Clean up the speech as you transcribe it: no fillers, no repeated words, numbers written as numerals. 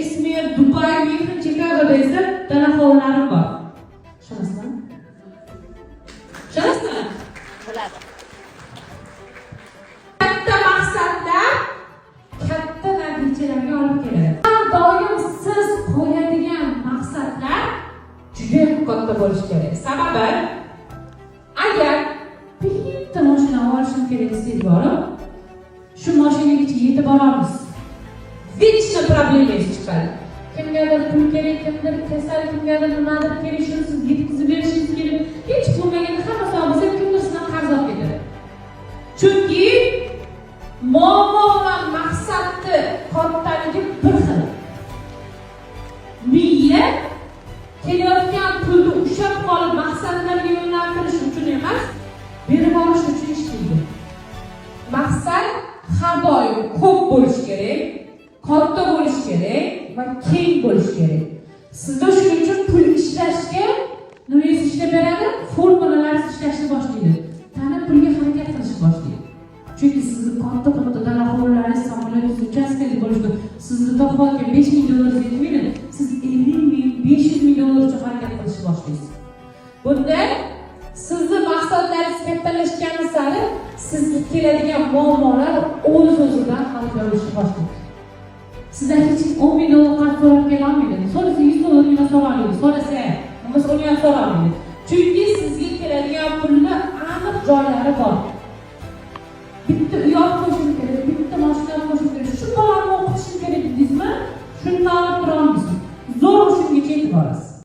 Izmir, Dubay, Myunxen, Chikagoda esa dala hovlilarim bor. Ishonasizmi? Ishonasizmi? Biladi. Katta maqsadlar katta natijalarga olib keladi. Har doim siz qo'yadigan maqsadlar juda katta bo'lishi kerak. Sababi, agar bitta mashina olishim kerak desangiz, borib shu mashinagacha yetib borolmaysiz. Вечно problemangiz chiqadi. Kimgadir pul kerak, kimdir kasal, kimgadir nimadir kerak, shuni siz yetkazib berishingiz kerak. Hech bo'lmaganda hammasi olmasa, kimdir sizdan qarz olib ketadi. Chunki muammo bilan maqsadni kattaligi bir xil. Miya kelayotgan pulni ushlab qolib, maqsadlarga yo'naltirish uchun emas, berib olish uchun ishlaydi. Maqsad har doim ko'p bo'lishi kerak, katta bo'lishi kerak va keng bo'lishi kerak. Sizda shuning uchun pul ishlashga nimangiz ishlab beradi? Formulalar ishlashni boshlaydi. Tana pulga harakat qilishni boshlaydi. Chunki sizni katta katta dala hovlilaringiz, samolyotingiz, uchastkangiz bo'lishi, sizni topayotgan 5000 dollar yetmaydi. Siz 50 ming, 500 ming dollar uchun harakat qilishni boshlaysiz. Bunda sizni maqsadlaringiz kattalashgani sari sizga keladigan muammolar o'z o'zidan hal bo'lishni boshlaydi. Sizdan hech kim 10 ming dollar qarz so'rab kelolmaydi. So'rasa, 100 dollargina so'rolmaydi. So'rasa ham, bo'lmasa uni ham so'rolmaydi. Chunki sizga keladigan pulni aniq joylari bor. Bitta uy olib qo'yishim kerak, bitta mashina olib qo'yishim kerak, shu bolani o'qitishim kerak dedingizmi, shuni olib tura olmaysiz. Zo'r shungacha yetib borasiz.